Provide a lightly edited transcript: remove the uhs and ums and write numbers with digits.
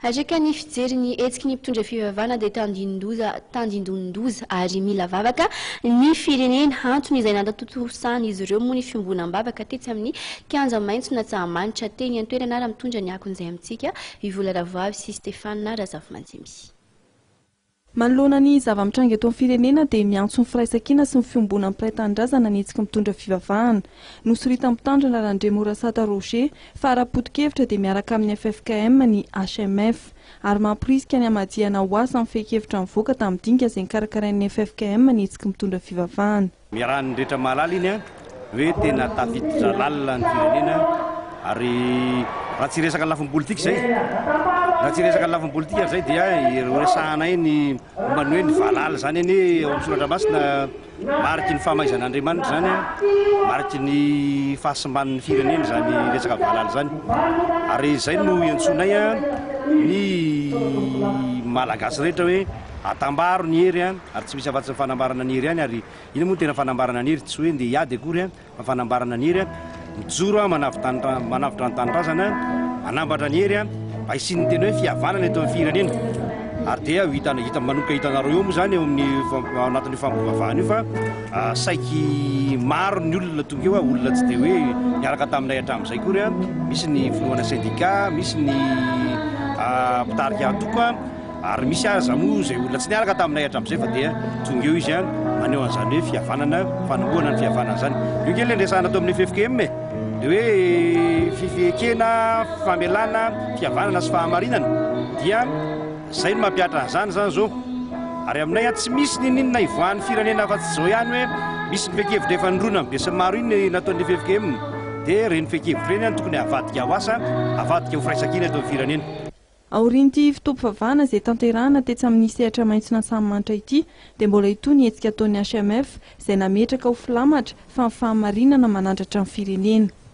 Araka ny fijery ny hetsiky ny mpitondra fivavahana dia tandindoza tandindonin-doza ary mila vavaka ny firenena. Antony izay nanatontosan'izy ireo moa ny fiombonam-bavaka tetsy amin'ny kianja maitson'Antsahamanitra teny an-toerana ary mitondra ny akon'izay amintsika i Vola Ravoavy sy Stéphane Razafimanjimby. Manoloana ny zava-mitranga eto amin'ny firenena dia miantso ny firaisankina sy ny fiombonan'ny mpiray tanindrazana ny hetsiky mitondra fivavahana. Nosoritan'ny mpitandrina Randriamorasata Roger fa ara-poto-kevitra dia miaraka amin'ny ffkm ny HMF ary mamporisika ny hamadihana ho asa ny fehin-kevitra nivoaka tamin'ny dinika izay nokarakarain'ny ffkm ny hetsiky mitondra fivavahana. Iarahan'ny rehetra mahalala iny an, hoe tena tafiditra lalina ny firenena ary raha tsy hiresaka ny lafiny politika izay, raha tsy hiresaka ny lafiny politika ary izay dia horesahanay ny momba ny hoe ny valala izany anie ao amin'ny soratra masina mariky ny fahamaizan'Andriamanitra izany an, mariky ny fahasimban'ny firenena izany resaka valala izany ary izay no iantsoanay an ny Malagasy rehetra hoe atambaro ny hery an. Ary tsy misy afa-tsy ny fanambarana ny hery ihany, ary inona moa no tena fanambarana ny hery? Tsy hoe ndeha hiady akory an, fa fanambarana ny hery an, mijoro an, manavotra manavotra ny tanindrazana, manambatra ny hery an, mba hisian'ny tena hoe fihavanana eto amin'ny firenena. Ary dia ho hita, hita, manomboka hitanareo eo moa izany eo amin'ny ao anatin'io fampivavahana io fa saiky maro ny olona tonga eo, olona tsy dia hoe niaraka taminay hatramin'izay akory an, misy ny filohana sendika, misy ny mpitarika antoko an, Ary misy aza moa izay olona tsy niaraka taminay hatramin'izay fa dia tonga eo izy maneho an'izany hoe fihavanana, fanombohana ny fihavanana izany. Io ange ilay niresahana tao amin'ny ffkm e! Ilay hoe fifiekena, famelana, fihavanana sy fahamarinana dia izay no mampihatra an'izany izany izao. Ary aminay tsy misy n'inon'inona ivoahan'ny firenena afa-tsy izao ihany hoe misy ny fehin-kevitra efa nironan'ny besinimaro iny nataon'ny ffkm dia ireny fehin-kevitra ireny no tokony havadika ho asa, havadika ho firaisankina eto amin'ny firenena. Aorian'ity fotoam-pivavahana izay tanterahana tetsy amin'ny sehatra maitson'Antsahamanitra ity dia mbola hitohy ny hetsika ataon'ny HMF izay nametraka ho filamatra fa ny fahamarinana manandratra ny firenena.